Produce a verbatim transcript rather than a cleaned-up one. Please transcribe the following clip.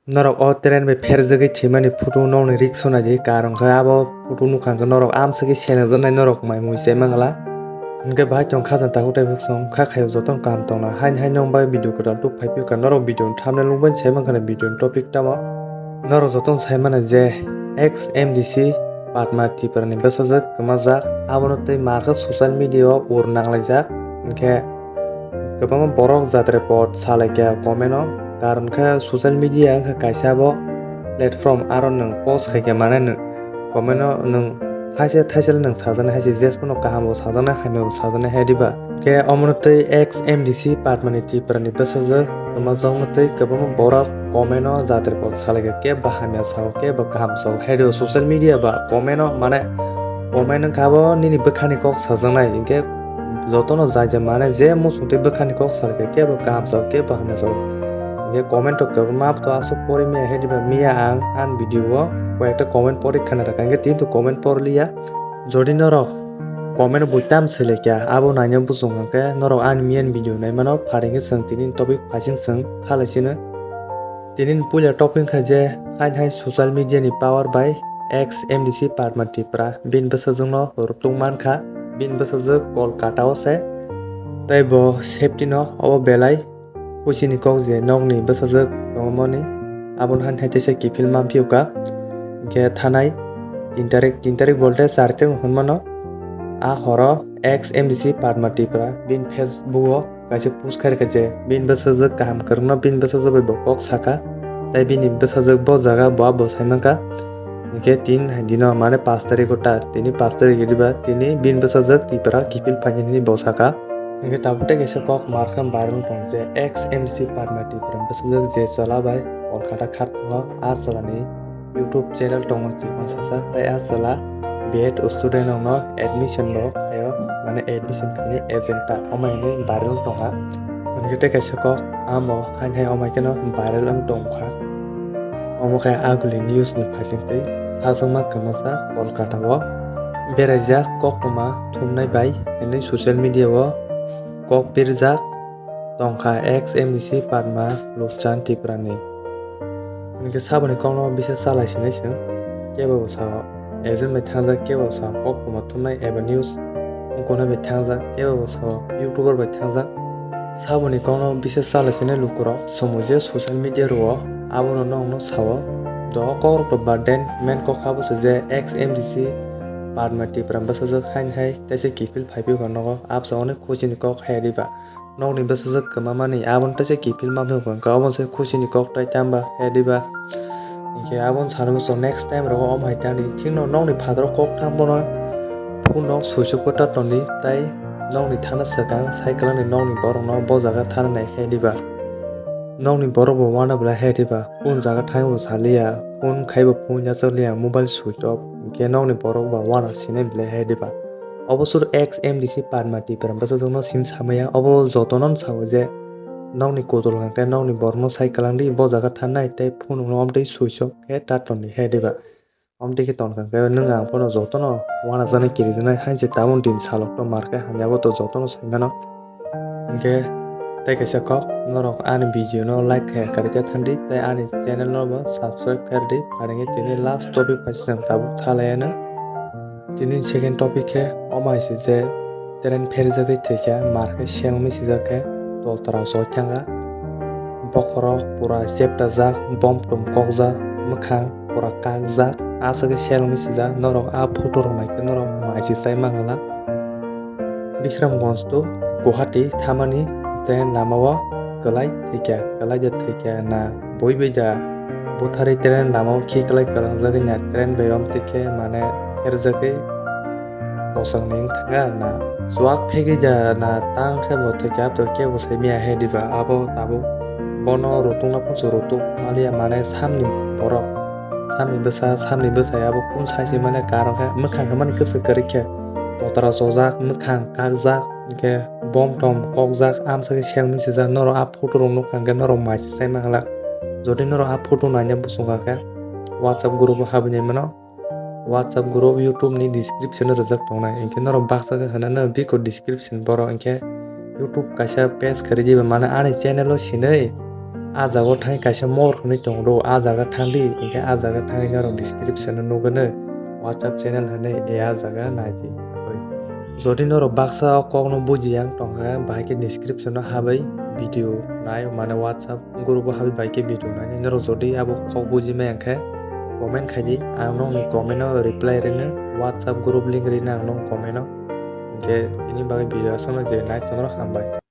Norok o train bai pherjagwi thwimani photo nokni riksonai di, karon khe abo photo nukha hwnkhe norok amswkhe selengjaknai norok mai mui se mangla. Hwnkhe bahai tong kha chwng takhuk tei bwswng kha khaio jotono kaham tongna. Haini hai nokbai video kwtal tubuk phai phiyokha, norok video ni thumbnail nukbai sai mankha video ni topic tamo. Norok jotono sai mano je ex M D C Padma Tripura ni bwsajwk kwmajak, abono tei markhe social media o ur nanglaijak. Hwnkhe kwbangma borok jatre pot salaikha comment o, karon khe social media wngkha kaisa abo platform, aro nwng post khaikha mane nwng comment o nwng thaisa thaisa le nwng sajaknai, hai se jesphano kaham bo sajaknai, hamya bo sajaknai, hai diba? Khe omono tei ex M D C Padmani Tripura ni bwsajwk kwmajakno tei kwbangma borok comment o jatre pot salaikha, kebo hamya sao, kebo kaham sao, hai diba? Social media ba comment o mane comment wngkha abo nini bwkhani kok sajaknai, hinkhe jotono jai jai mane je muchung tei bwkhani kok salkhe kebo kaham sao, kebo hamya sao. Hinkhe comment rok kwbangma to aswk pori maya, hai diba miya ang ani video o koyekta comment pori khana rwkha, hinkhe tini to comment porliya. Jodi norok comment bui tam selekya, abo naina buchung hwnkhe norok ani miyani video naimano, phari hwnkhe chwng tini topic phaising chwng thalai sino. Tini puila topic kha je hai hai social media ni power bai ex M D C Padma Tripura bini bwsajwkno rwtwk mankha, bini bwsajwk Kolkata o se, tei bo safety no obo belai khusi ni kok je nokni bwsajwk tongmani, abono hai hai teisa kiphil manphiyokha. Hinkhe thanai tin tarik, tin tarik bolte char tarik hwnmano, a horo ex M D C Padma Tripura bini Facebook o kaisa post khairokha je bini bwsajwk kaham kwrwngno bini bwsajwk bai bo kok sakha, tei bini bwsajwk bo jaga bo abo saimankha. Hinkhe tin hai dino mane pash tarikho ta, tini pash tarik diba, tini bini bwsajwk Tripura kiphil phaini hwnwi bo sakha. Hinkhe tabuk tei kaisa kok markhe viral wng tong je ex M D C Padma Tripura bwsajwk je chwla bai Kolkata kharthango, a chwlani YouTube channel tongo chikon sasa, tei a chwla B Ed student rokno admission bo khaio, mane admission khaini agent ta, omo hinwi viral wng tongkha. Hinkhe tei kaisa kok amo hai hai omo kheno viral wng tongkha. Omo khe aguli news ni phaising tei sajwkma kwmasa Kolkata o beraijak koktwma thumnai bai hinwi social media o kok birjak tongkha ex M D C Padma Lobchan Tripura ni. Hinkhe saboni kokno bisa chalai sinai chwng, kebo bo sao agent bai thangjak, kebo bo sao koktwma thumnai eba news wngkuknai bai thangjak, kebo bo sao YouTuber bai thangjak. Saboni kokno bisa chalai sinai lukurok chwngmung je social media rwo abono nokno sao. Do kokrok to baden main kok abo se je ex M D C Padma Tripura bwsajwk hain hai teisa kiphil phaiphikha nogo, absa onek khusi ni kok hai diba. Nokni bwsajwk kwmamani aboni teisa kiphil manphikha, aboni se khusi ni kok tai tamba hai diba. Hinkhe aboni salo so next time rogo omo hai tangdi, thikno nokni phataro kok thang bono phone nok switch off khe ta tongdi, tai nokni thana swkang sai kwlangni nokni borokno bo jaga thana nai hai diba. Nokni borok bo wana belai hai diba, kung jaga thangwi bo saliya, phone khaibo phone yachakliya, mobile switch off, hinkhe nokni borok ba wana sinai belai hai diba. Obo sur ex M D C Padma Tripura bwsajwkno sim samaya, obo jotono sao je nokni kudul hwnkhe nokni borokno sai kwlangdi, bo jaga thangnai tei phone rokno omtwi switch off khe ta tongdi hai diba. Omtwi khe tongkha khe nwng ang phano jotono uanajaknai kirijaknai hai se tabuk din salok to mar khe hamya bo to jotono saimano. Hinkhe tei kaisa kok, norok ani video no like khe kwrwi khe thangdi tei ani channel no bo subscribe khe rwdi, phari hwnkhe tini last topic bai se chwng tabuk thalaiya no. Tini second topic khe omo hai se je train pherjagwi thwikha, mar khe selengwi sijak khe totara choi thangkha. Bokhorok pura cheptajak, bomtom kokjak, mwkhang pura kakjak, aswk khe selengwi sijak. Norok a photo rok naikhe norok mai se chai mangala. Bisramganj to Guwahati thamani train lama o kwlai thwikha, kwlai da thwikha na bui bai da butharwi train lama o khiklai kwlangjagwi na train bai om twi khe mane pherjagwi kosong ni wng thangkha na chuak phegwi da na tang khe bo thwikha to kebo sai maya he diba abo tabuk bono rutungna phunsu rutuk maliya mane samni borok samni bwsa samni bwsai abo kun sai se mane karon khe mwkhang khe mani kwchwk kwrwi khe totara chojak mwkhang kakjak. Hinkhe bomtom kokjak amswkhe selengwi sijak, norok a photo rok nukha hinkhe norok mai se chai manglak. Jodi norok a photo naina muchungkha khe WhatsApp group o habwi nai mano. WhatsApp group YouTube ni description o rijak tongnai, hinkhe norok baksa khe hwnano biko description borok hinkhe YouTube kaisa page kwrwi diba mane ani channel o sinwi ah jaga o thangwi kaisa mohor hwnwi tongo, ah jaga thangdi, hinkhe ah jaga thangwi norok description o nukgwno WhatsApp channel hwnwi, e ah jaga naidi. Jodi norok baksa o kokno bujiya wng tongkha, bahai khe description o habwi video nai, mane WhatsApp group o habwi bahai khe video nai. Norok jodi abo kok buji maya wngkhe comment khaidi, ang nokni comment o reply rwino, WhatsApp group link rwino ang nokni comment o. Hinkhe tini bagwi video aswkno je nai tongrok, hambai.